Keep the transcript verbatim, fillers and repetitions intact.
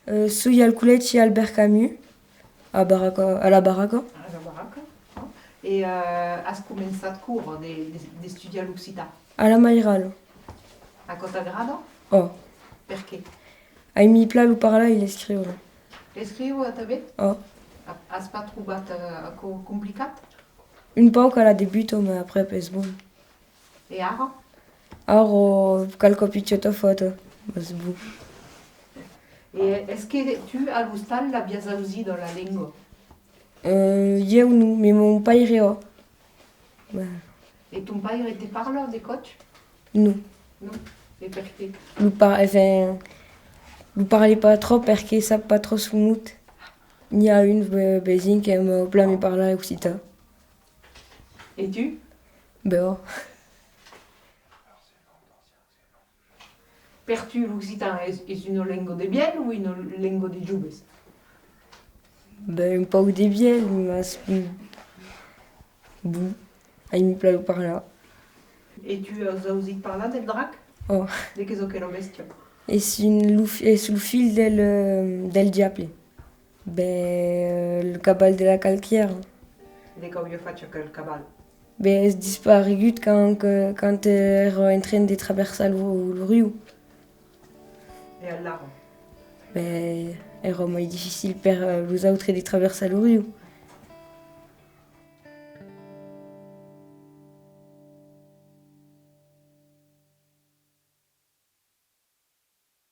Eh, soi al collègi Albert Camus, a Barraca, a la Barraca. A la Barraca, non? E, eh, as començat quora de, de, d'estudiar l'occitan? A la mairala. Aquò t'agrada? Ò. Perqué? Aimi plan lo parlar e l'escriure. L'escriure tanben? Ò. A-, as pas trobat, eh, aquò complicat? Un pauc a la debuta, mas aprèp es bon. E ara? Ara, qualque pichòta fòta, mas bon. E es que tu, a l'ostal, l'aviás ausida, la lenga? Euh, ieu non, mas mon paire, ò. Bah. E ton paire te parla de còps? Non. Non? E perqué? Lo par-, enfin, lo parle pas tròp perque sap pas tròp son mot. N'i a un ve-, vesin qu'aima plan me parlar occitan. E tu? Bèu. Per tu, l'occitan es, es una lenga de vièlhs o una lenga de joves? Ben, un pauc de vièlhs, mas, mm, bon, aimi plan lo parlar. E tu as ausit parlar del drac? Ò. De qu'es aquela bèstia? Es un, lo fi-, es lo filh del, eh, del diable. Ben, lo caval de la Calquièra. De qu'aviá fach aquel caval? Ben, es disparegut quand, que, quand, eh, èra en tren de traversar lo, lo riu. E alara? Ben, èra mai dificil per, eh, los autres de traversar lo riu.